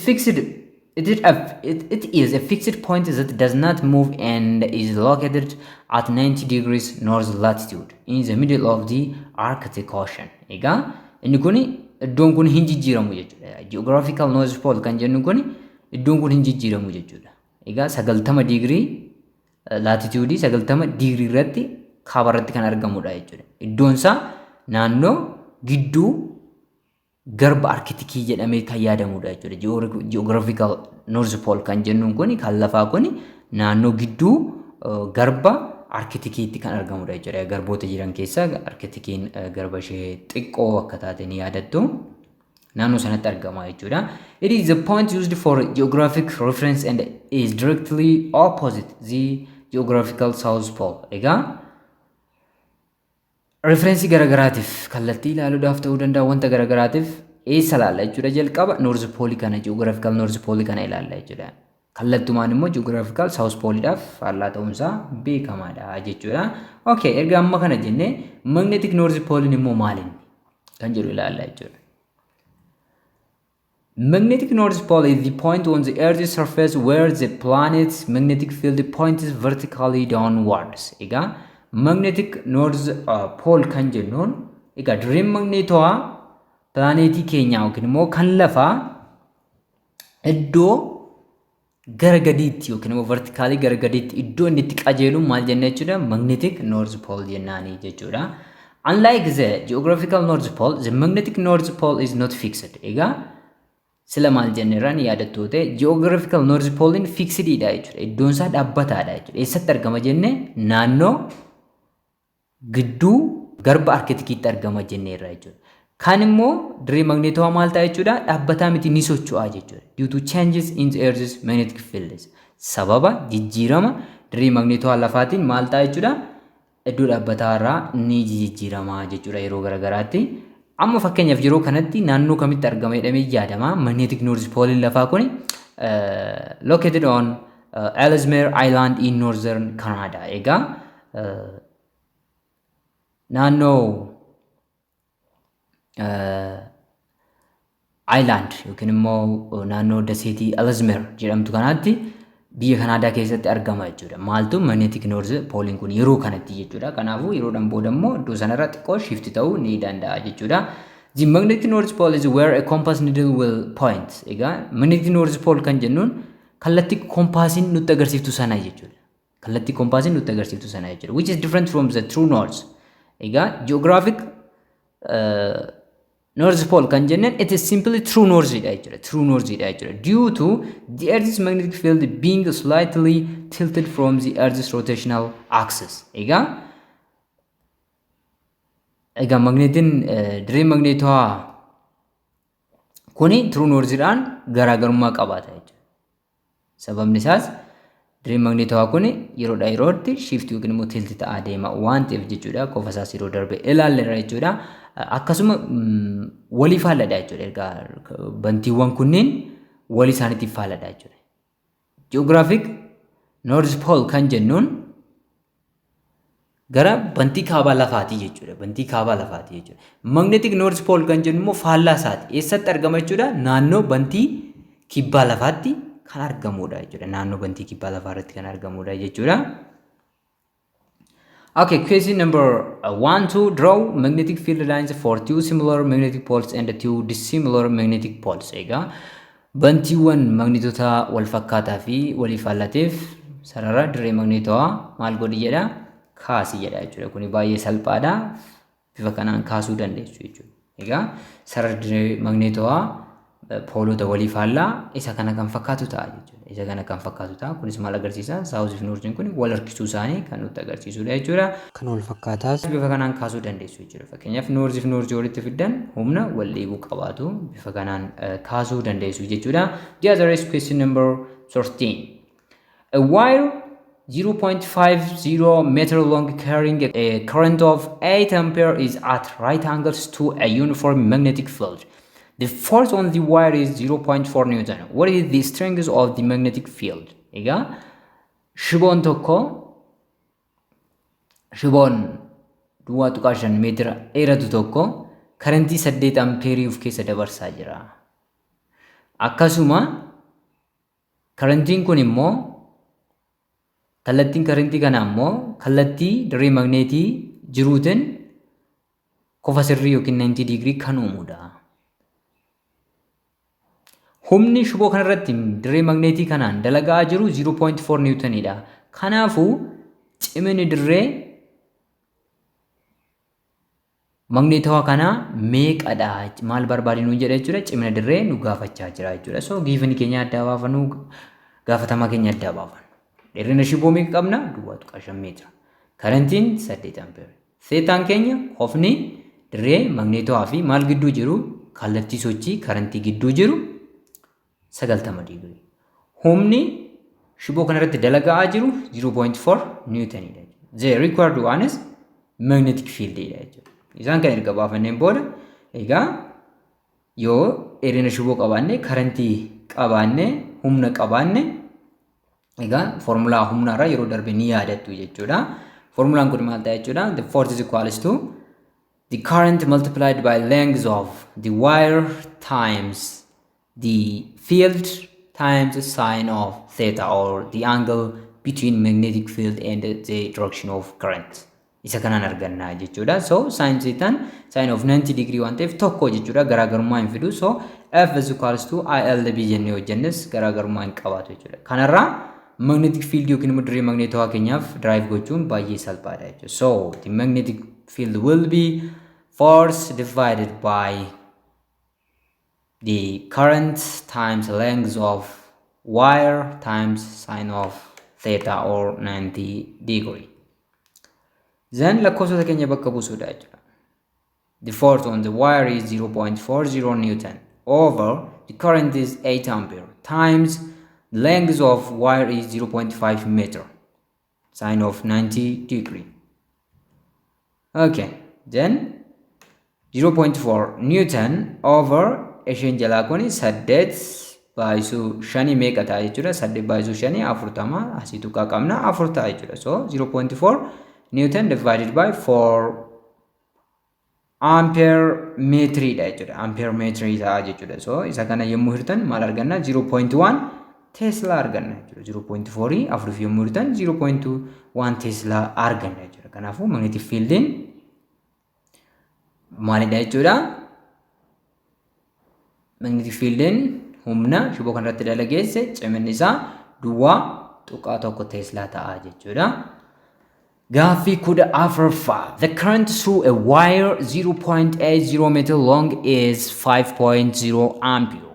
a fixed point that does not move and is located at 90 degrees north latitude in the middle of the Arctic Ocean. Egaa inni kun, iddoon kun hin jijjiiramu jechuudha. Geographical North Pole kan jennu kun iddoon kun hin jijjiiramu jechuudha. Egaa 90 digirii latitudeii, 90 digirii irratti kaaba irratti kan argamudha jechuudha. Iddoon isaa naannoo gidduu garba Arktikii jedhamee kan yaadamudha jechuudha. Geographical North Pole kan jennuun kun kan lafaa kun naannoo gidduu garba Arktikiitti kan argamudha jechuudha. Garboota jiran keessaa Arktikiin garba ishee xiqqoo akka taate ni yaadattu. Naannoo sanatti argama jechuudha. It is the point used for geographic reference and is directly opposite the geographical South Pole. Egaa referenceii garaagaraatiif, kallattii ilaaluudhaaf ta'uu danda'a, wanta garaagaraatiif eessa ilaalla jechuudha? Jalqaba North Pole kana, geographical North Pole kana ilaalla jechuudha. Kallattumaan immoo geographical South Poleidhaaf faallaa ta'uunsaa beekamaadha jechuudha. Okay, erga amma kana jennee magnetic North Pole immoo maalinni kan jedhu ilaalla jechuudha. Magnetic North Pole is the point on the Earth's surface where the planet's magnetic field points vertically downwards. Egaa magnetic North Pole kan jennuun egaa dirreen magneetawaa pilaaneetii keenyaa yookiin immoo kan lafaa iddoo gara gadiitti yookiin immoo vertically gara gadiitti iddoo inni itti qajeelu maal jenna jechuudha? Magnetic North Pole jennaanii jechuudha. Unlike the geographical North Pole, the magnetic North Pole is not fixed. Egaa Sila maal jenneerra ni yaadattu ta'e, geographical north polein fixedidha jechuudha. Iddoon isaa dhaabbataadha jechuudha. Eessatti argama jenne? Naannoo gidduu garba Arkitikiitti argama jenneerra jechuudha. Kan immoo dirree magneetawaa maal ta'a jechuudha? Dhaabbataa miti, ni socho'a jechuudha. Due to changes in the Earth's magnetic fields. Sababa jijjiirama dirree magneetawaa lafaatiin maal ta'a jechuudha? Iddoo dhaabbataa irraa ni jijjiirama jechuudha yeroo garaagaraatti. Amma fakkeenyaaf yeroo kanatti naannoo kamitti argama jedhamee yaadama? Magnetic North Pole lafaa kun located on Ellesmere Island in Northern Canada. Egaa naannoo Island yookiin immoo naannoo daseetii Ellesmere jedhamtu kanaatti biyya Kanaadaa keessatti argama jechuudha. Maaltu? Magnetic North Pooliin kun yeroo kanatti jechuudha. Kanaafuu yeroodhaan booda immoo iddoo sanarra xiqqoo shift ta'uu ni danda'a jechuudha. The magnetic North Pole is where a compass needle will point. Egaa magnetic North Pole kan jennuun kallattii kompaasiin nutti agarsiiftu sana jechuudha. Kallattii kompaasiin nutti agarsiiftu sana jechuudha. Which is different from the true north. Egaa geographic North Pole kan jenneen it is simply true north dha jechuudha. True north dha jechuudha. Due to the Earth's magnetic field being slightly tilted from the Earth's rotational axis. Egaa magneetiin dirree magneetawaa kuni true north-dhaan garaagarummaa qabaata jechuudha. Sababni isaas dirreen magneetawaa kun yeroodhaa yerootti shift yookiin immoo tilt ta'aa deema waan ta'eef jechuudha. Qofa isaas yeroo darbe ilaalleerra jechuudha. Akkasuma walii faalladha jechuudha. Egaa bantiiwwan kunneen walii isaaniitiif faalladha jechuudha. Geographic North Pole kan jennuun gara bantii kaabaa lafaatii jechuudha. Bantii kaabaa lafaatii jechuudha. Magnetic North Pole kan jennu immoo faallaa isaati. Eessatti argama jechuudha? Naannoo bantii kibbaa lafaatti kan argamudha jechuudha. Naannoo bantii kibbaa lafaa irratti kan argamudha jechuudha. Okay, question number one, to draw magnetic field lines for two similar magnetic poles and two dissimilar magnetic poles. Egaa bantiiwwan magnetota wal fakkaataa fi walii faallateef sarara dirree magneetawaa maal godhi jedha? Kaasi jedha jechuudha. Kuni baay'ee salphaadha. Bifa kanaan kaasuu dandeessu jechuudha. Egaa sarara dirree magneetawaa poolota walii faallaa isa kana kan fakkaatu ta'a jechuudha. Isa kana kan fakkaatu ta'a. Kunis maal agarsiisa? South fi northiin kun wal harkisuu isaanii kan nutti agarsiisudha jechuudha. Kan wal fakkaataas bifa kanaan kaasuu dandeessu jechuudha. Fakkeenyaaf north fi north walitti fiddan humna wal dhiibuu qabaatu, bifa kanaan kaasuu dandeessu jechuudha. The other is question number 13. A wire 0.50 meter long carrying a current of 8 ampere is at right angles to a uniform magnetic field. The force on the wire is 0.4 newton. What is the strength of the magnetic field? Egaa shiboon tokko, shiboon 0.5 meetira dheeratu tokko karantii 8 ampeerii of keessa dabarsaa jira. Akkasuma karantiin kun immoo, kallattiin karantii kanaa immoo kallattii dirree magneetii jiruutiin kofa sirrii yookiin 90 digirii kan uumudha. Humni shiboo kanarratti dirree magneetii kanaan dalagaa jiru 0.4 niwutaniidha. Kanaafuu cimini dirree magneetawaa kanaa meeqadha? Maal barbaadi nuun jedha jechuudha? Cimina dirree nu gaafachaa jira jechuudha. So given keenya addaa baafannu, gaafatamaa keenya addaa baafannu. Dheerina shiboo meeqa qabna? 0.5 meetira. Karantiin 8 ampeer. Thetaan keenya kofni dirree magneetawaa fi maal gidduu jiru, kallattii sochii karantii gidduu jiru 90 digirii. Humni shiboo kanarratti dalagaa jiru 0.4 niwutaniidha. The required one is magnetic field dha jechuudha. Isaan kan erga baafanneen booda, egaa yoo dheerina shiboo qabaanne, karantii qabaanne, humna qabaanne, egaa foormulaa humnaarraa yeroo darbe ni yaadattu jechuudha. Foormulaan kun maal ta'a jechuudha? The force is equals to the current multiplied by length of the wire times the field times the sine of theta or the angle between magnetic field and the direction of current. Isa kanaan arganna jechuudha. So sin thetaan sin of 90 degree waan ta'eef tokko jechuudha. Garaagarummaa hin fidu. So F is equals to ILB jennee hojjennes garaagarummaa hin qabaatu jechuudha. Kanarraa magnetic field yookiin immoo dirree magneetawaa keenyaaf derive gochuun baay'ee salphaadha jechuudha. So the magnetic field will be force divided by The current times length of wire times sine of theta or 90 degree. Then lakkoofsota keenya bakka buusuudha jechuudha. The force on the wire is 0.40 Newton over the current is 8 ampere times the length of wire is 0.5 meter sine of 90 degree. Okay, then 0.4 Newton over isheen jalaa kun 8 baay'isuu 5 meeqa ta'a jechuudha? 8 baay'isuu 5 40, asii tuqaa qabna, 4 ta'a jechuudha. So 0.4 Newton divided by 4 ampere meetiriidha jechuudha. Ampere meetirii ta'a jechuudha. So isa kana yommuu hirtan maal arganna? 0.1 teeslaa arganna jechuudha. 0.4 afuriif yommuu hirtan 0.1 teeslaa arganna jechuudha. Kanaafuu magnetic fieldiin maalidha jechuudha? Magnetic fieldiin humna shiboo kanarratti dalageesse ciminni isaa 0.1 teeslaa ta'a jechuudha. Gaaffii 14ffaa. The current through a wire 0.80 meter long is 5.0 ampere.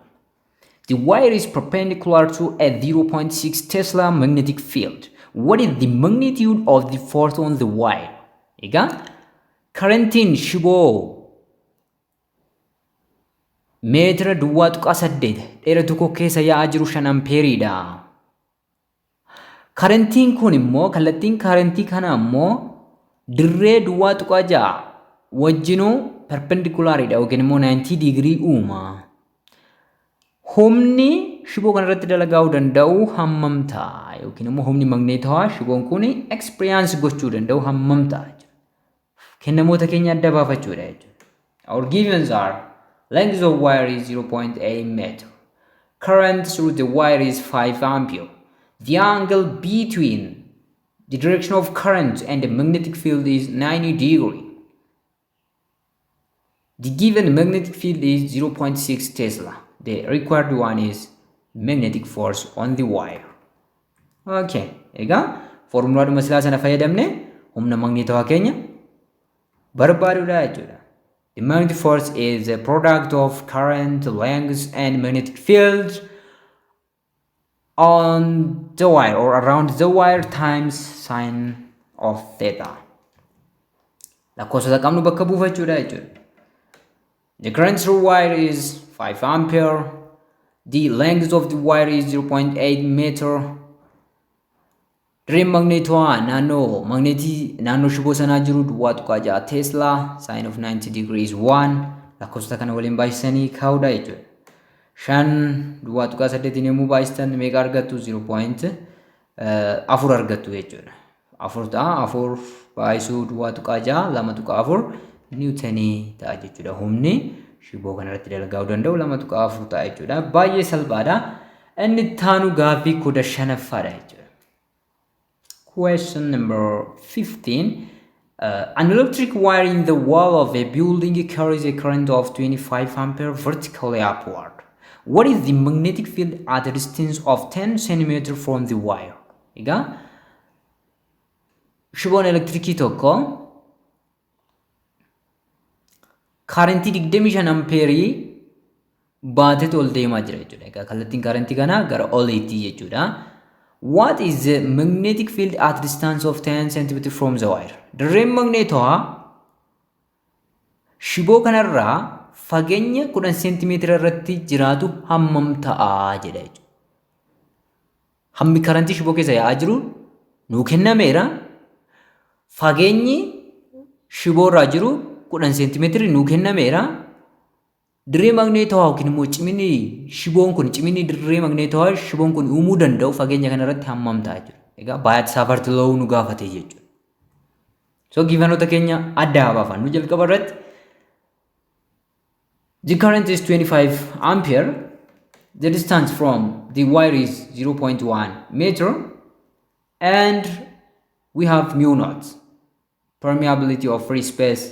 The wire is perpendicular to a 0.6 Tesla magnetic field. What is the magnitude of the force on the wire? Egaa karantiin shiboo meetira 0.8 dheera tokko keessa yaa'aa jiru 5 ampeeriidha. Karantiin kun immoo, kallattiin karantii kanaa immoo dirree 0.6 wajjinuu perpendicularidha yookiin immoo 90 digirii uuma. Humni shiboo kanarratti dalagaa'uu danda'u hammam ta'a yookiin immoo humni magneetawaa shiboon kun experience gochuu danda'u hammam ta'a? Kennamoota keenya adda baafachuudha jechuudha. Our givens are: length of wire is 0.8 meter. Current through the wire is 5 ampere. The angle between the direction of current and the magnetic field is 90 degree. The given magnetic field is 0.6 Tesla. The required one is magnetic force on the wire. Okay, egaa foormulaadhuma silaa sana fayyadamne humna magneetawaa keenya barbaaduudha jechuudha. The magnetic force is the product of current, length and magnetic field on the wire or around the wire times sine of theta. Lakkoofsota qabnu bakka buufachuudha jechuudha. The current through wire is 5 ampere. The length of the wire is 0.8 meter. Dirreen magneetawaa naannoo magneetii naannoo shiboo sanaa jiru 0.6 teeslaa, sine of 90 degrees 1. Lakkoofsota kana waliin baay'isanii kaa'uudha jechuudha. 5 0.8n yommuu baay'istan meeqa argattu? 0.4 argattu jechuudha. Afur ta'a, afur baay'isuu 0.6 2.4 niwutanii ta'a jechuudha. Humni shiboo kanarratti dalagaa'uu danda'u 2.4 ta'a jechuudha. Baay'ee salphaadha. Inni ittaanu gaaffii 15ffaadha jechuudha. Question number 15. An electric wire in the wall of a building carries a current of 25 ampere vertically upward. What is the magnetic field at a distance of 10 centimeter from the wire? Egaa shiboon elektirikii tokko kaarentii 25 ampeerii baatetu ol deemaa jira jechuudha. Egaa kallattiin kaarentii kanaa gara oliitti jechuudha. What is the magnetic field at distance of 10 cm from the wire? Dirreen magneetawaa shiboo kanarraa fageenya 10 seentimeetira irratti jiraatu hammam ta'a jedha jechuudha. Hammi karantii shiboo keessa yaa'aa jiru nuu kennameera. Fageenyi shiboo irraa jiru 10 seentimeetiri nuu kennameera. Dirree magneetawaa yookiin immoo ciminni shiboon kun, ciminni dirree magneetawaa shiboon kun uumuu danda'u fageenya kana irratti hammam ta'a jechuudha. Egaa Biot Savart law nu gaafate jechuudha. So givenoota keenya adda haa baafannu. Jalqaba irratti the current is 25 ampere. The distance from the wire is 0.1 meter and we have mu naught, permeability of free space,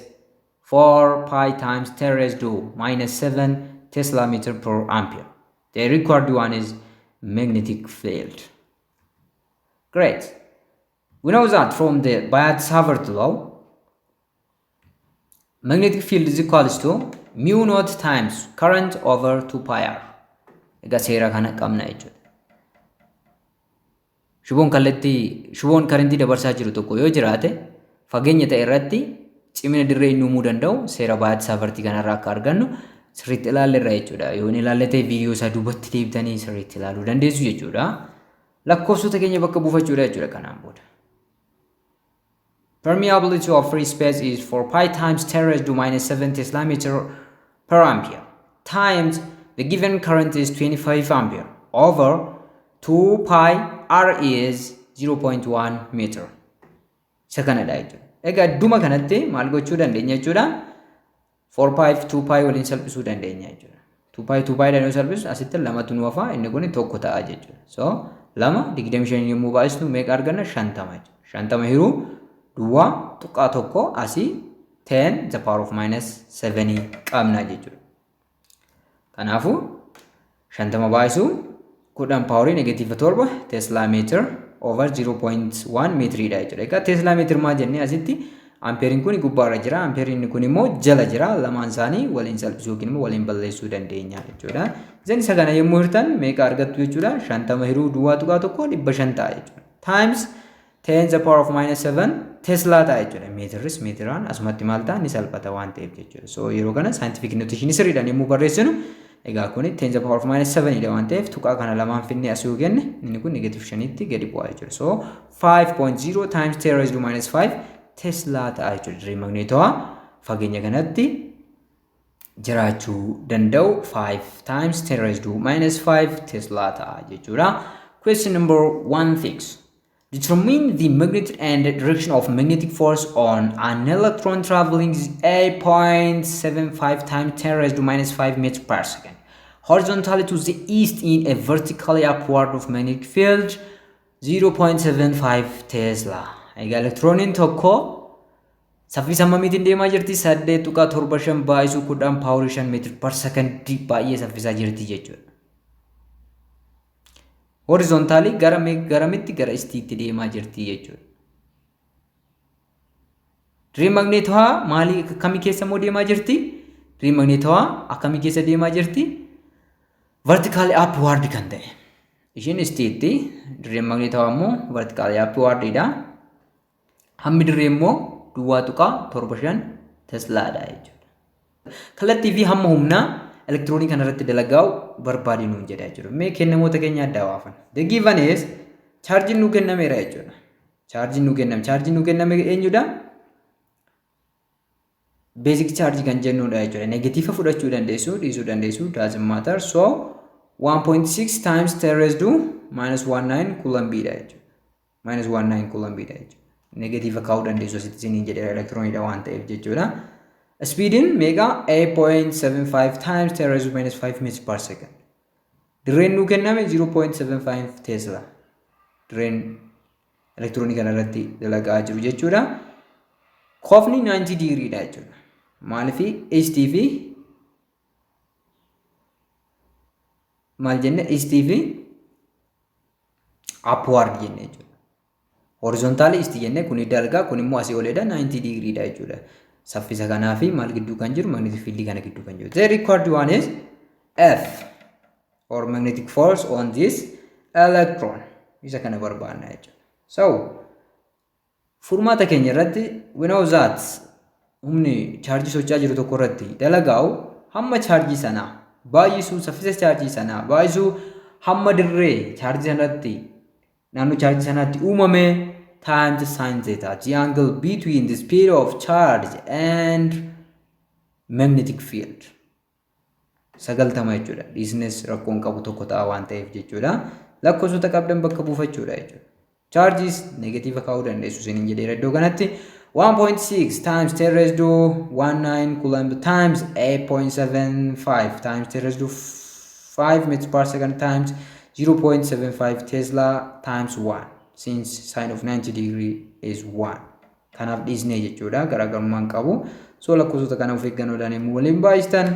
4 pi times 10 raised to minus 7 tesla meter per ampere. The required one is magnetic field. Great. We know that from the Biot-Savart law, magnetic field is equals to Mu naught times current over 2 pi r. Egaa seera kana qabna jechuudha. Shiboon kallattii, shiboon karentii dabarsaa jiru tokko yoo jiraate, fageenya ta'e irratti cimina dirree inni uumuu danda'u seera Biot Savartii kanarraa akka argannu sirriitti ilaalleerra jechuudha. Yoo inni ilaalle ta'e, viidiyoo isaa duubatti deebitanii sirriitti ilaaluu dandeessu jechuudha. Lakkoofsota keenya bakka buufachuudha jechuudha kanaan booda. Permeability of free space is 4 pi times 10 raised to minus 7 tesla meter per ampere times the given current is 25 ampere over 2 pi r is 0.1 meter. Isa kanadha jechuudha. Egaa adduma kanatti maal gochuu dandeenya jechuudha? 4 pi fi 2 pi waliin salphisuu dandeenya jechuudha. 2 pi 2 pi dhaan yoo salphisu, asitti lamatu nu hafa, inni kun tokko ta'a jechuudha. So lama 25 yommuu baay'isnu meeqa arganna? 50 jechuudha. 50 hiruu 0.1 asii 10 the power of minus 7 qabna jechuudha. Kanaafuu 50 baay'isuu 10 powerii negative 7 tesla meter over 0.1 meetiriidha jechuudha. Egaa tesla meter maal jennee, asitti ampeeriin kun gubbaarra jira, ampeeriin kun immoo jala jira. Lamaan isaanii waliin salphisuu yookiin immoo waliin balleessuu dandeenya jechuudha. Isin isa kana yommuu hirtan meeqa argattu jechuudha? 50 hiruu 0.1 500 ta'a jechuudha. Times 10 the power of minus 7 tesla ta'a jechuudha. Meetirris meetiraan asumatti maal ta'a, ni salphata waan ta'eef jechuudha. So yeroo kana scientific notation sirriidhaan yommuu barreessinu, egaa kun 10 the power of minus 7 dha waan ta'eef, tuqaa kana lamaan finnee asii yoo kenne, inni kun negative 5tti gadi bu'a jechuudha. So 5.0 times 10 raised to minus 5 tesla ta'a jechuudha. Dirree magneetawaa fageenya kanatti jiraachuu danda'u 5 times 10 raised to minus 5 tesla ta'a jechuudha. Question number 16. Determine the magnitude and direction of magnetic force on an electron traveling 8.75 times 10 raised to minus 5 meters per second horizontally to the east in a vertically upward of magnetic field 0.75 tesla. Egaa elektirooniin tokko saffisa hammamiitiin deemaa jirti? 8.75 baay'isuu 10 powerii 5 meter per secondii, baay'ee saffisaa jirti jechuudha. Horizontally gara garamitti? Gara eastiitti deemaa jirti jechuudha. Dirree magneetawaa maalii akkamii keessa immoo deemaa jirti? Dirree magneetawaa akkamii keessa deemaa jirti? Vertically upward kan ta'e. Ishiin eastiitti, dirreen magneetawaa immoo vertically upwardidha. Hammi dirree immoo 0.75 teslaadha jechuudha. Kallattii fi hamma humnaa elektiroonii kana irratti dalagaa'u barbaadi nuun jedha jechuudha. Mee kennamoota keenya addaa baafan. The given is chaarjiin nuu kennameera jechuudha. Chaarjiin nuu kenname. Chaarjiin nuu kenname eenyudha? Basic charge kan jennudha jechuudha. Negative fudhachuu dandeessu, dhiisuu dandeessu, doesn't matter. So 1.6 times 10 raised to minus 19 coulombiidha jechuudha. Minus 19 coulombiidha jechuudha. Negative kaa'uu dandeessu asitti isiniin jedheera, elektirooniidha waan ta'eef jechuudha. Speediin meeqa? 8.75 times 10 raised to minus 5 meters per second. Dirreen nuu kenname 0.75 tesla. Dirreen elektiroonii kana irratti dalagaa jiru jechuudha. Kofni 90 digriidha jechuudha. Maaliif eastii fi maal jenne? Eastii fi upward jenne jechuudha. Horizontally east jenne, kun dalgaa, kun immoo asii oledha, 90 digriidha jechuudha. Saffisa kanaa fi maal gidduu kan jiru? Magnetic field kana gidduu kan jiru. The required one is F or magnetic force on this electron. Isa kana barbaanna jechuudha. So furmaata keenya irratti we know that humni chaarjii socho'aa jiru tokko irratti dalagaa'u hamma chaarjii sanaa baay'isuu saffisa chaarjii sanaa baay'isuu hamma dirree chaarjii sanatti naannoo chaarjii sanaatti uumame times sin theta, the angle between the speed of charge and magnetic field, 90 jechuudha. Dhiisnes rakkoon qabu, tokko ta'a waan ta'eef jechuudha. Lakkoofsota qabdan bakka buufachuudha jechuudha. Chaarjiis negative kaa'uu dandeessu isiniin jedheera iddoo kanatti. 1.6 times 10 raised to 19 coulomb times 8.75 times 10 raised to 5 meters per second times 0.75 tesla times 1, since sine of 90 degree is 1. Kanaaf dhiisnee jechuudha, garaagarummaan qabu. So lakkoofsota kana of eeggannoodhaan yommuu waliin baay'istan,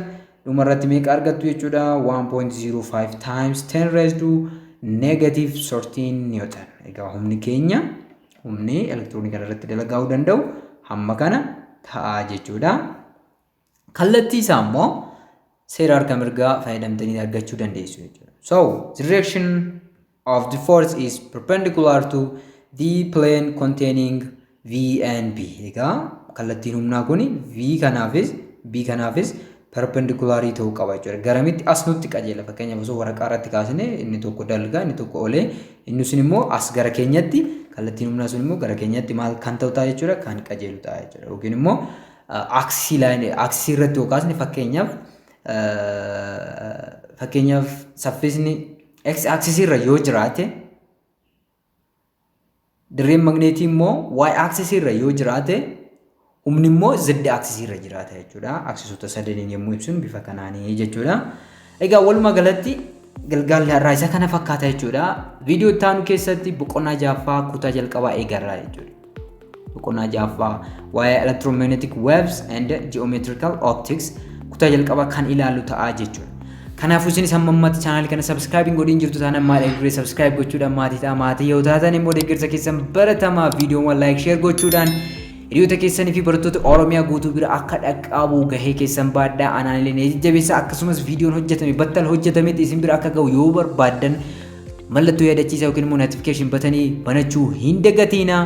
dhumarratti meeqa argattu jechuudha? 1.05 times 10 raised to negative 13 newton. Egaa humni keenya, humni elektiroonii kana irratti dalagaa'uu danda'u hamma kana ta'a jechuudha. Kallattii isaa immoo seera harka mirgaa fayyadamtanii argachuu dandeessu jechuudha. So, direction of the force is perpendicular to the plane containing V and B. Egaa kallattiin humnaa kun V kanaafis B kanaafis perpendicularii ta'uu qaba jechuudha. Garamitti as nutti qajeela? Fakkeenyaaf, osoo waraqaa irratti kaasne, inni tokko dalga, inni tokko olee, inni sun immoo as gara keenyatti, kallattiin humnaa sun immoo gara keenyatti maal kan ta'u ta'a jechuudha? Kan qajeelu ta'a jechuudha. Yookiin immoo axis line, axis irratti yoo kaasne, fakkeenyaaf saffisni x axis irra yoo jiraate, dirreen magneetii immoo y axis irra yoo jiraate, humni immoo z axis irra jiraata jechuudha. Axisoota sadaniin yommuu ibsinu bifa kanaanii jechuudha. Egaa walumaa galatti galgaalli har'aa isa kana fakkaata jechuudha. Viidiyoo itti aanu keessatti boqonnaa ja'affaa kutaa jalqabaa eegarraa jechuudha. Boqonnaa ja'affaa waa'ee electromagnetic waves and geometrical optics kutaa jalqabaa kan ilaallu ta'a jechuudha. Kanaafuu isinis hamma ammaatti chaanaalii kana subscribe hin godhin jirtu taanaan maal eegduree subscribe gochuudhaan maatii ta'a. Maatii yoo taatan immoo deeggarsa keessan baratamaa viidiyoowwan like, share gochuudhaan hiriyoota keessanii fi barattoota Oromiyaa guutuu bira akka dhaqqabu gahee keessan baadhaa, anaan illee ni jajjabeessa. Akkasumas viidiyoon hojjetame battala hojjetametti isin bira akka gahu yoo barbaaddan, mallattoo yaadachiisaa yookiin immoo notification buttonii banachuu hin dagatiina.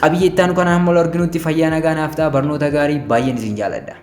Qabiyyee itti aanu kanaan hamma arginutti fayyaa nagaa naaf ta'a. Barnoota gaarii, baay'een isin jaaladha.